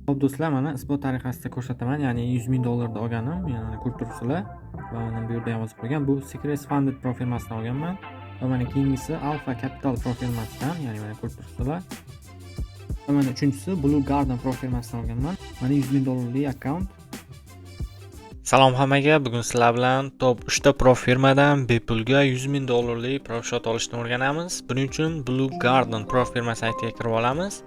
Xo'p, do'stlar, mana isbot tariqasida ko'rsataman, ya'ni 100 ming dollarda olganim, yana ko'rib turibsizlar va mana bu yerda ham yozib qo'ygan. Bu Secrets Funded prop firmasidan olganman va mana keyingisi Alpha Capital prop firmasidan, ya'ni mana ko'rib turibsizlar. Va mana uchinchisi Blue Garden prop firmasidan olganman. Mana 100 ming dollarlik akkaunt. Salom hammaga. Bugun sizlar bilan top 3 ta prop firmadan bepulga 100 ming dollarlik prop shot olishni o'rganamiz. Buning uchun Blue Garden prop firma saytiga kirib olamiz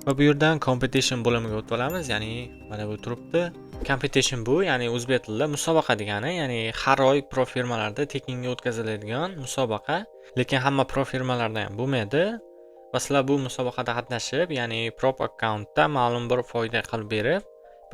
va bu yerdan competition bo'limiga o'tib olamiz, ya'ni mana bu turibdi. Competition bu, ya'ni o'zbek tilida musobaqa degani, ya'ni har oy prop firmalarda tekinga o'tkaziladigan musobaqa, lekin hamma prop firmalarda ham bo'lmaydi. Va sizlar bu musobaqada qatnashib, ya'ni prop akkauntda ma'lum bir foyda qilib berib,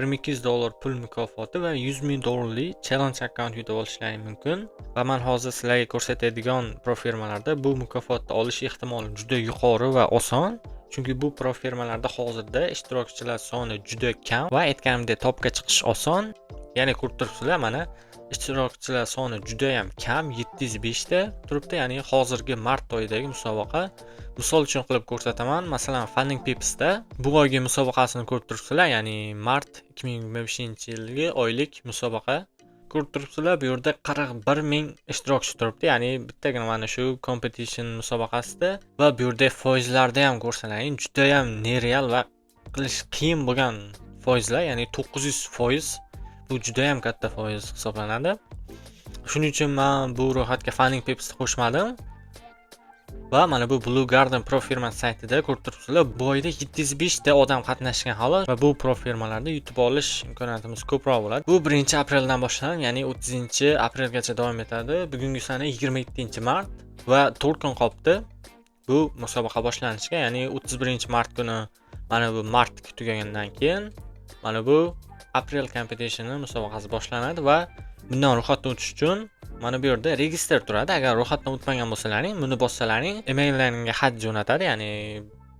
1200 dollar pul mukofoti va 100 ming dollarlik challenge akkaunt yutib olishlaring mumkin. Va man hozir sizlarga ko'rsatadigan prop firmalarda bu mukofotni olish ehtimoli juda yuqori va oson, chunki bu prop firmalarda hozirda ishtirokchilar soni juda kam va aytganimdek, topga chiqish oson. Ya'ni ko'rib turibsizlar, mana ishtirokchilar soni juda ham kam, 705 ta turibdi, ya'ni hozirgi mart oyidagi musobaqa. Misol uchun qilib ko'rsataman, masalan, Funding Pipsda bu oygi musobaqasini ko'rib turibsizlar, ya'ni mart 2025 yilgi oylik musobaqa. Ko'rib turibsizlar, bu yerda 41 ming ishtirokchi turibdi, ya'ni bittagina mana shu competition musobaqasida. Va bu yerda foizlarda ham ko'rsalaring, judayam нереал va qilish qiyin bo'lgan foizlar, ya'ni 900%. Bu judayam katta foiz hisoblanadi. Shuning uchun man bu ro'yxatga Funding Pipsni qo'shmadim. Va mana bu Blue Garden prop firmasi saytida ko'rib turibsizlar, bu oyda 705 ta odam qatnashgan xolos va bu prop firmalarda yutib olish imkoniyatimiz ko'proq bo'ladi. Bu 1 apreldan boshlanib, ya'ni 30 aprelgacha davom etadi. Bugungi sana 27 mart va 4 kun qolibdi bu musobaqa boshlanishiga, ya'ni 31 mart kuni mana bu mart tugagandan keyin mana bu aprel competitioni musobaqasi boshlanadi. Va bundan ro'yxatdan o'tish uchun mana bu yerda register turadi. Agar ro'yxatdan o'tmagan bo'lsalaring, buni bossalaring, emaillaringga xat jo'natadi, ya'ni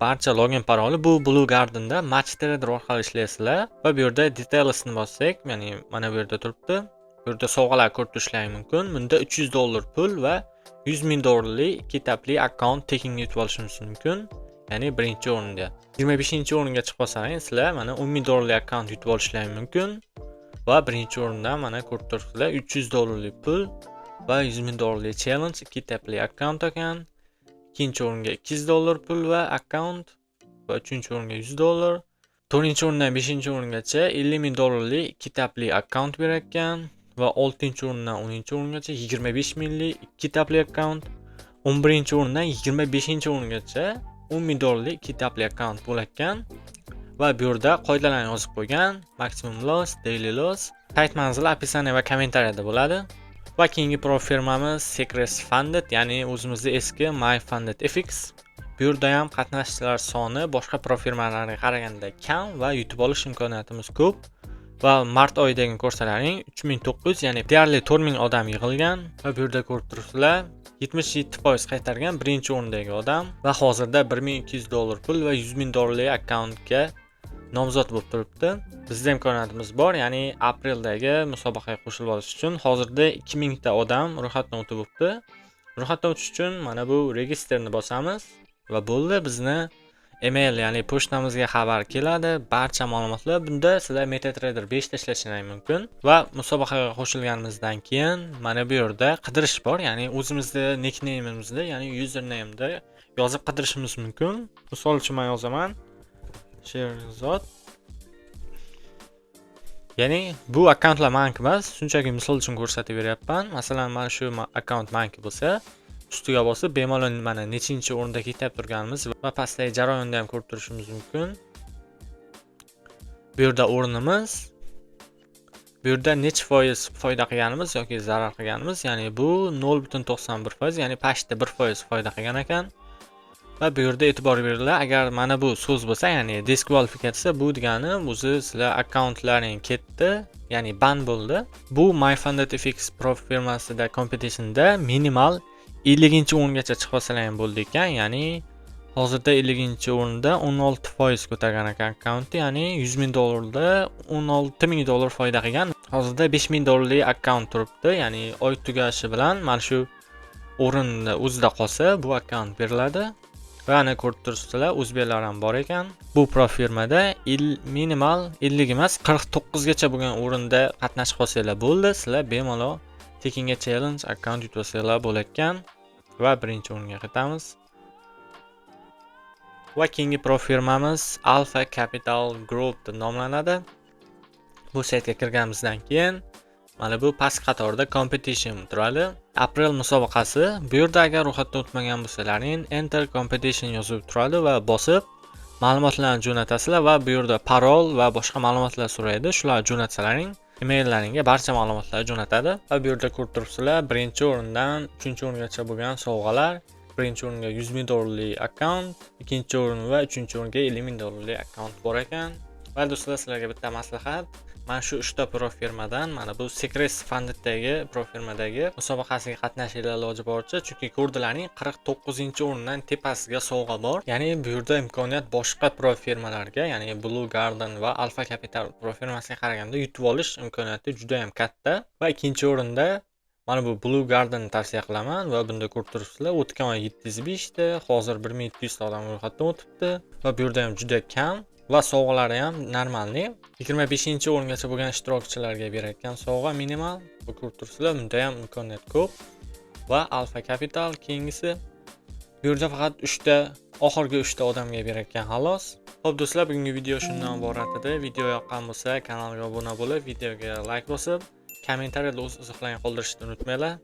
barcha login paroli. Bu Blue Gardenda Match Trader orqali ishlaysizlar. Va bu yerda detailsni bossak, ya'ni mana bu yerda turibdi. Bu yerda sovg'alar ko'rib turishlaring mumkin. Bunda 300 dollar pul va 100 ming dollarlik ikki etapli akkaunt tekinga yutib olishimiz mumkin. Ya'ni birinchi o'rinda. 25 o'ringa chiqib olsangiz, sizlar mana 10 ming dollarlik akkaunt yutib olishlaring mumkin. Va birinchi o'rinda mana ko'rib turibsizlar, 300 dollarlik pul va 100 ming dollarlik challenge ikki etapli akkaunt ekan. Ikkinchi o'ringa 200 dollar pul va akkaunt va uchinchi o'ringa 100 dollar. To'rtinchi o'rindan beshinchi o'ringacha 50 ming dollarlik ikki etapli akkaunt berar va oltinchi o'rindan 10 o'ringacha 25 minglik ikki etapli akkaunt, 11 o'rindan 25 o'ringacha 10 ming dollarlik ikki etapli akkaunt bo'lar. Va bu yerda qoidalarni yozib qo'ygan: maximum loss, daily loss. Sayt manzili описание va kommentariyada bo'ladi. Va keyingi prop firmamiz Secrets Funded, ya'ni o'zimizni eski My Funded FX. Bu yerda ham qatnashchilar soni boshqa prop firmalarga qaraganda kam va yutib olish imkoniyatimiz ko'p. Va mart oyidagi ko'rsalaring, 3900, ya'ni deyarli 4000 odam yig'ilgan. Va bu yerda ko'rib turibsizlar, 77% qaytargan birinchi o'rindagi odam va hozirda 1200 dollar pul va 100 ming dollarlik akkauntga nomzod bo'lib turibdi. Bizda imkoniyatimiz bor, ya'ni apreldagi musobaqaga qo'shilib olish uchun hozirda 2000 ta odam ro'yxatdan o'tib bo'pti. Ro'yxatdan o'tish uchun mana bu registrni bosamiz va bo'ldi, bizni email, ya'ni pochtamizga xabar keladi, barcha ma'lumotlar. Bunda sizlar MetaTrader 5 ta ishlashingiz mumkin. Va musobaqaga qo'shilganimizdan keyin mana bu yerda qidirish bor, ya'ni o'zimizni nickname'imizni, ya'ni usernameda yozib qidirishimiz mumkin. Misol uchun, men yozaman Sherzod. Ya'ni bu akkauntlar maniki emas, shunchaki misol uchun ko'rsatib beryapman. Masalan, mana shu akkaunt maniki bo'lsa, ustiga bosib bemalol mana nechinchi o'rinda ketyapti turganimiz va pastdagi jarayonni ham ko'rib turishimiz mumkin. Bu yerda o'rnimiz, bu yerda necha foiz foyda qilganimiz yoki zarar qilganimiz, ya'ni bu 0,91%, ya'ni почти 1% foyda qilgan ekan. Va bu yerda e'tibor beringlar, agar mana bu so'z bo'lsa, ya'ni diskvalifikatsiya, bu degani o'zi sizlar akkauntlaring ketdi, ya'ni ban bo'ldi. Bu MyFundedFX prop firmasida competitionda minimal 50 o'ringacha chiqib olsalar ham bo'ldi ekan, ya'ni hozirda 50 o'rinda 16% ko'targan ekan akkauntni, ya'ni 100 ming dollarda 16 ming dollar foyda qilgan. Hozirda 5 ming dollarlik akkaunt turibdi, ya'ni oy tugashi bilan mana shu o'rinda o'zida qolsa, bu akkaunt beriladi. Va ana ko'rib turibsizlar, o'zbeklar ham bor ekan. Bu prop firmada minimal 50 emas, 49 gacha bo'lgan o'rinda qatnashib qolsanglar bo'ldi, sizlar bemalol tekinga challenge akkaunt yutib olsanglar bo'larkan. Va birinchi o'ringa qaytamiz. Va keyingi prop firmamiz Alpha Capital Group deb nomlanadi. Bu saytga kirganimizdan keyin mana bu past qatorda competition turadi. Aprel musobaqasi. Bu yerda agar ro'yxatdan o'tmagan bo'lsalaring, enter competition yozib turadi va bosib ma'lumotlarni jo'natasizlar va bu yerda parol va boshqa ma'lumotlar so'raydi. Shularni jo'natsalaring, emaillaringga barcha ma'lumotlarni jo'natadi. Va bu yerda ko'rib turibsizlar, birinchi o'rindan uchinchi o'ringacha bo'lgan sovg'alar. Birinchi o'ringa 100 ming dollarlik akkaunt, ikkinchi o'rin va uchinchi o'ringa 50 ming dollarlik akkaunt bor ekan. Va do'stlar, sizlarga bitta maslahat. Mana shu uchta prop firmadan mana bu Secrets Fundeddagi prop firmadagi musobaqasiga qatnashinglar iloji boricha, chunki ko'rdilaring, 49-o'rindan tepasiga sovg'a bor. Ya'ni bu yerda imkoniyat boshqa prop firmalarga, ya'ni Blue Garden va Alpha Capital prop firmasiga qaraganda yutib olish imkoniyati juda ham katta. Va ikkinchi o'rinda mana bu Blue Garden tavsiya qilaman va bunda ko'rib turibsizlar, o'tgan oy 705 ta, hozir 1700 ta odam ro'yxatdan o'tibdi va bu yerda ham juda kam va sovg'alari ham нормальный. 25-o'ringacha bo'lgan ishtirokchilarga berayotgan sovg'a minimal. Bu ko'rib turibsizlar, bunda ham imkoniyat ko'p. Va Alpha Capital keyingisi. Bu yerda faqat 3 ta, oxirgi 3 ta odamga berayotgan xolos. Xo'p do'stlar, bugungi video shundan iborat edi. Video yoqqan bo'lsa, kanalga obuna bo'lib, videoga like bosib, kommentariyada o'z izohlaringni qoldirishni unutmanglar.